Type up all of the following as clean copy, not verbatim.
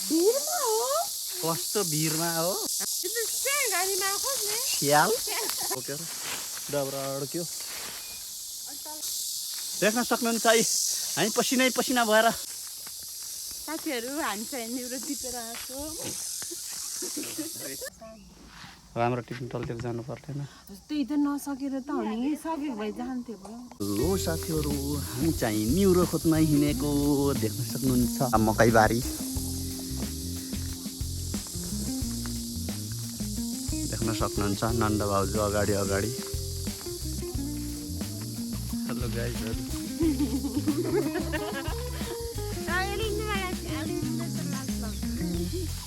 भिरमा हो कस्तो भिरमा हो त्यो सानो गाडीमा खोज्ने स्याल बोकेर डबरा अड्क्यो देख्न सक्नुहुन्छ है हामी पसिनै पसिना भएर साथीहरू हामी चाहिँ निउरो टिपेर आएको राम्रो टिफिन तलतिर जानु पर्दैन त्यही त नसकेर त हामी सकेको भए जान्थ्यो लो साथीहरू हामी चाहिँ निउरो खोज्न हिँडेको देख्न सक्नुहुन्छ मकैबारी देख्न सक्नुहुन्छ नन्द भाउजू अगाडि अगाडि हेलो गाइजहरु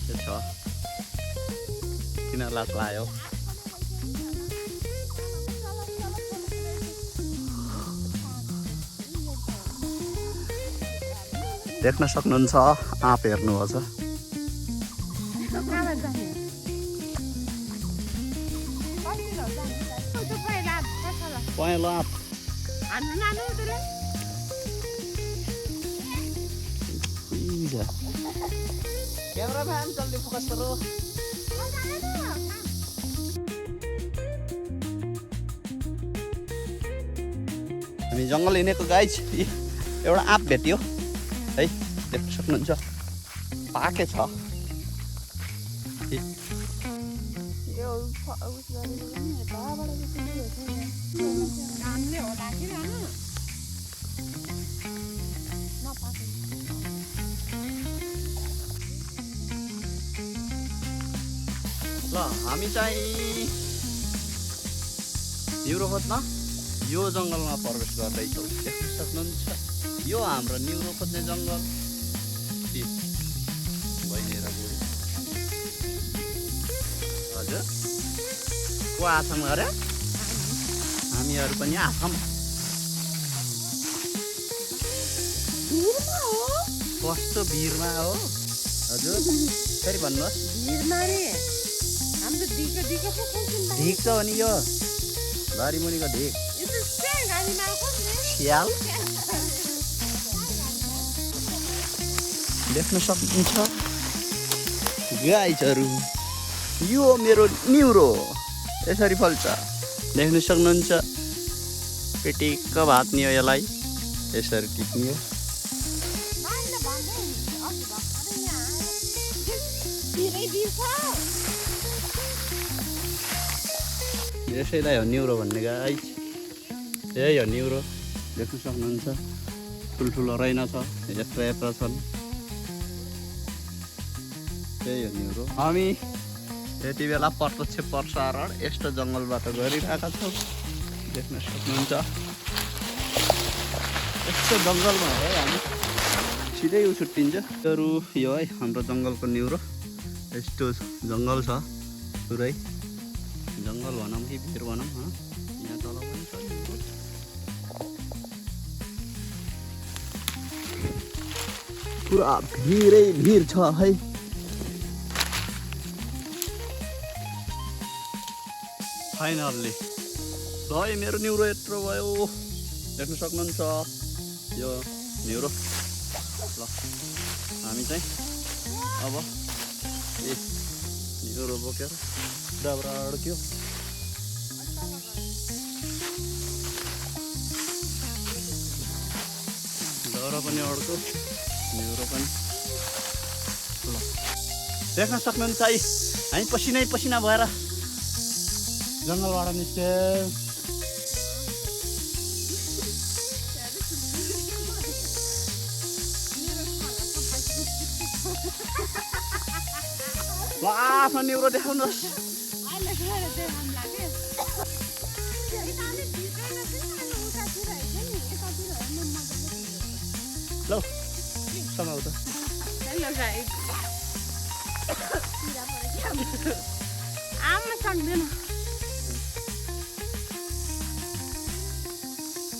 के छ किन लाज लाग्यो देख्न सक्नुहुन्छ आँप हेर्नुहोस् पहेँलो आँप क्यामेराम्यान जल्दी फोकस गरौ हामी जङ्गल हिँडेको गाइज एउटा आँप भेट्यो है देख्न सक्नुहुन्छ पाके छ ल हामी चाहिँ निउरो खोज्न यो जङ्गलमा प्रवेश गर्दैछौँ देख्न सक्नुहुन्छ यो हाम्रो निउरो खोज्ने जङ्गल बहिनी र बुढी हजुर को आछौँ अरे हामीहरू पनि आछौँ कस्तो भिरमा हो हजुर फेरि भन्नुहोस् ढिक छ नि यो बारी मुनिको ढिक स्याल देख्न सक्नुहुन्छ गाइजहरु यो मेरो निउरो यसरी फल्छ देख्न सक्नुहुन्छ पेटिक्क भात्नियो यसलाई यसरी टिप्नियो यसैलाई हो निउरो भन्ने गाइज यही हो निउरो देख्न सक्नुहुन्छ ठुल्ठुलो रैना छ यत्रो यत्रो छन् त्यही हो निउरो हामी यति बेला प्रत्यक्ष प्रसारण यस्तो जङ्गलबाट गरिरहेका छौँ देख्न सक्नुहुन्छ यस्तो जङ्गलमा है हामी सिधै छुट्टिन्छ अरू यो है हाम्रो जङ्गलको निउरो यस्तो जङ्गल छ पुरै जङ्गल भनौँ कि भिर भनौँ यहाँ तल पनि छ पुरा भिरै भिर छ है फाइनल्ली ल है मेरो निउरो यत्रो भयो देख्न सक्नुहुन्छ यो निउरो ल हामी चाहिँ अब निउरो बोकेर डबरा अड्क्यो डबरा पनि अड्क्यो निउरो पनि ल देख्न सक्नुहुन्छ है हामी पसिनै पसिना भएर जङ्गलबाट निस्क्यौँ ल आफ्नो निउरो देखाउनुहोस् ल समाउ त आमा सक्दैन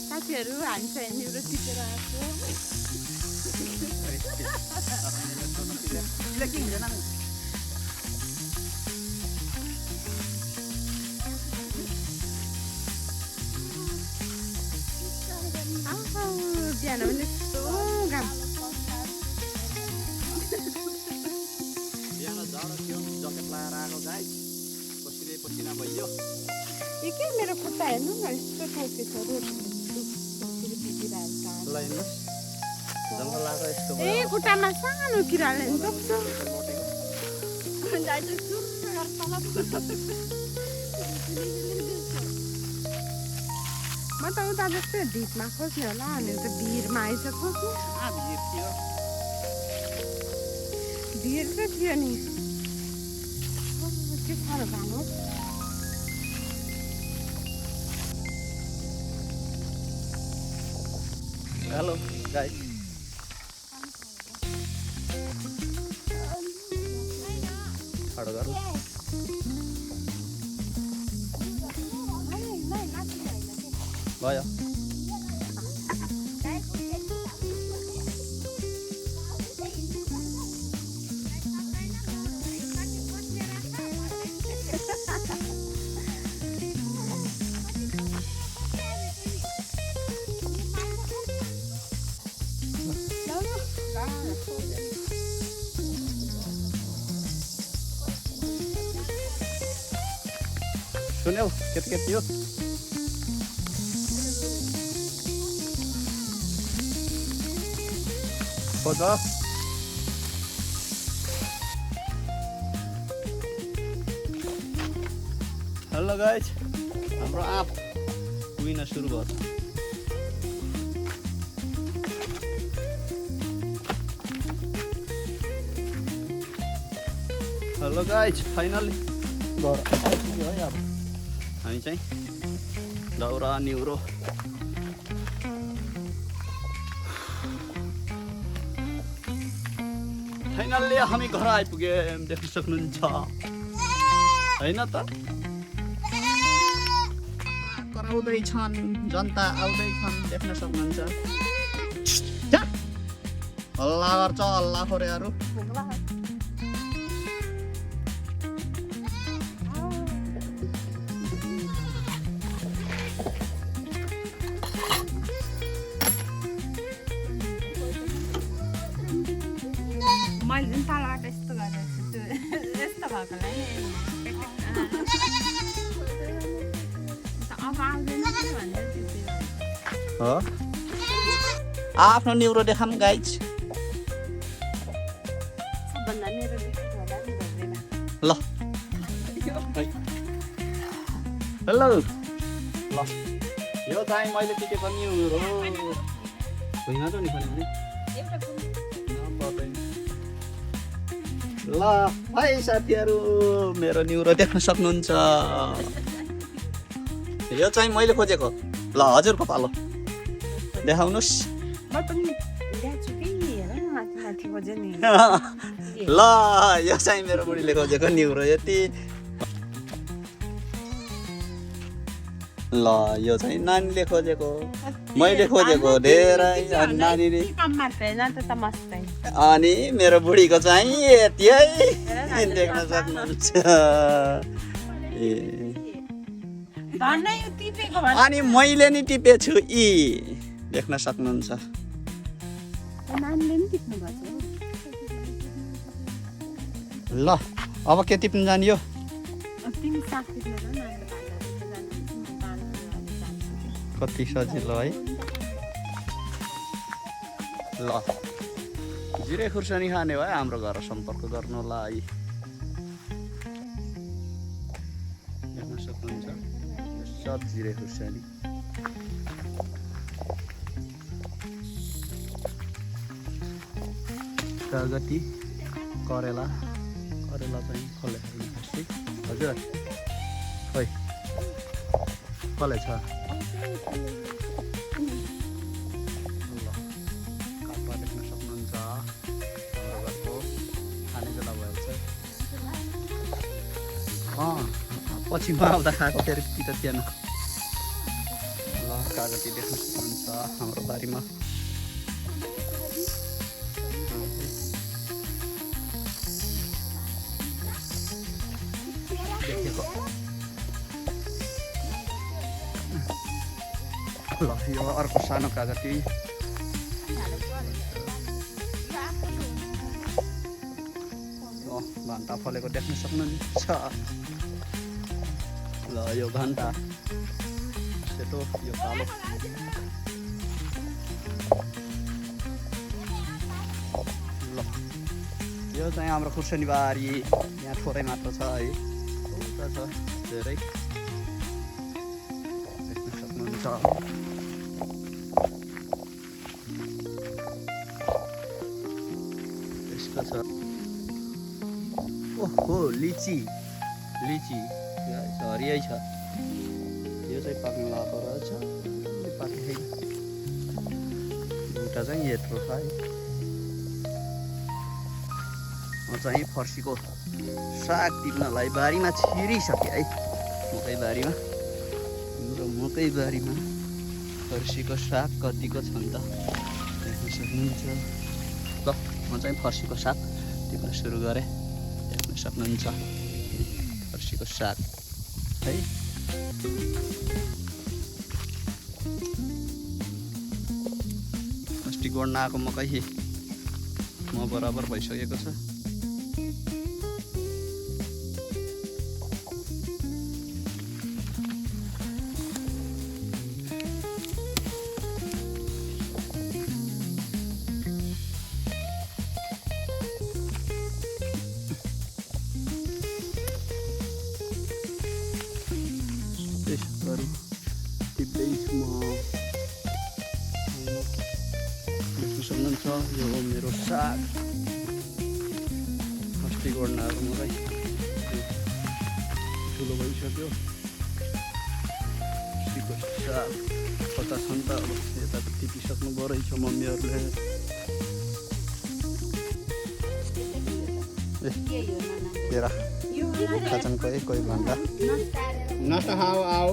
साथीहरू हामी चाहिँ निउरो टिपेर आएको बिहान पनि यस्तो घाम पसिना भइयो यो के मेरो खुट्टा हेर्नु न यस्तो टोकेछ रोटी ल हेर्नुहोस् जङ्गल आएको यस्तो ए खुट्टामा सानो किराले टोक्छ म त उता जस्तै ढिपमा खोज्ने होला अनि त भिरमा आइज खोज्ने भिड थियो भिड त थियो नि के साह्रो भानु हेलो गाइस खडो गरौँ भयो सुन्यौ केटी हो खोज हेलो गाइस हाम्रो आँप उइन सुरु भयो हेलो गाइस फाइनली घर आइपुग्यो है अब हामी चाहिँ दाउरा निउरो फाइनल्ली हामी घर आइपुग्यौँ देख्न सक्नुहुन्छ होइन त कराउँदैछन् जनता आउँदैछन् देख्न सक्नुहुन्छ हल्ला गर्छ हल्ला खोरेहरू मैले जुन तालबाट यस्तो गरेर त्यो यस्तो भएकोलाई अब आउँदैन कि भनेर हो आफ्नो निउरो देखाम गाइज सबभन्दा मेरो देखेको होला नि भन्दैन ल हेलो ल यो चाहिँ मैले टिकेको निउरो होइन त नि पनि ल है साथीहरू मेरो निउरो देख्न सक्नुहुन्छ यो चाहिँ मैले खोजेको ल हजुरको पालो देखाउनुहोस् म पनि ल्याछु कि हेर न माथि माथि खोजे नि ल यो चाहिँ मेरो बुढीले खोजेको निउरो यति ल यो चाहिँ नानीले खोजेको मैले खोजेको धेरै अनि नानीले अनि मेरो बुढीको चाहिँ यति है देख्न सक्नुहुन्छ अनि मैले नि टिपेछु यी देख्न सक्नुहुन्छ ल अब के टिप्नु जाने यो कति सजिलो है ल जिरे खुर्सानी खाने भए हाम्रो घर सम्पर्क गर्नुलाई देख्न सक्नुहुन्छ सब जिरे खुर्सानी कागती करेला चाहिँ कसले खाने हजुर खै कसलाई छ काट्वा देख्न सक्नुहुन्छ हाम्रो घरको खाने बेला भएछ पछि म आउँदा खाएको फेरि पिता थिएन ल कागती देख्न सक्नुहुन्छ हाम्रो बारीमा देखेको ल यो अर्को सानो कागती भान्टा फलेको देख्न सक्नुहुन्छ ल यो घन्टा सेतो यो कालो ल यो चाहिँ हाम्रो खुर्सानी बारी यहाँ थोरै मात्र छ है उता छ धेरै देख्न सक्नुहुन्छ यसको छ ओहो लिची लिची हरियै छ यो चाहिँ पाक्नु लगाएको रहेछ पाकेको छैन दुईवटा चाहिँ यत्रो छ है म चाहिँ फर्सीको साग टिप्नलाई बारीमा छिरिसकेँ है मकै बारीमा हाम्रो मकै बारीमा फर्सीको साग कतिको छ नि त देख्न सक्नुहुन्छ ल म चाहिँ फर्सीको साग टिप्न सुरु गरेँ देख्न सक्नुहुन्छ फर्सीको साग है अस्ति गोड्न आएको मकै म बराबर भइसकेको छ त्यसहरू टिप्दैछु म देख्न सक्नुहुन्छ यो हो मेरो साग अस्ति गोड्न आएको मलाई ठुलो भइसक्यो अस्तिको साग कता छ नि त अब यता त टिपिसक्नु पो रहेछ मम्मीहरूले तेरा खाछन् कोही कोही भन्दा नष्ट हाउ आओ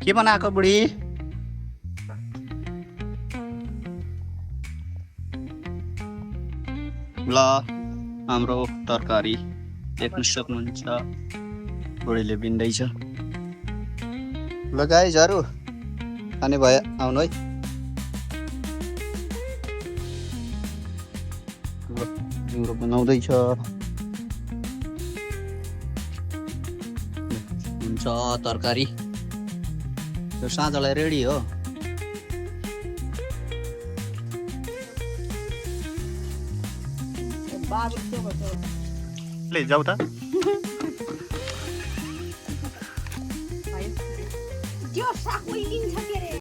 के बनाएको बुढी ल हाम्रो तरकारी देख्न सक्नुहुन्छ बुढीले बिन्दैछ ल गाइजहरू खाने भयो आउनु है जिउरो बनाउँदैछ हुन्छ तरकारी यो साँझलाई रेडी हो ले जाऊ त त्यो साग उइलिन्छ के रे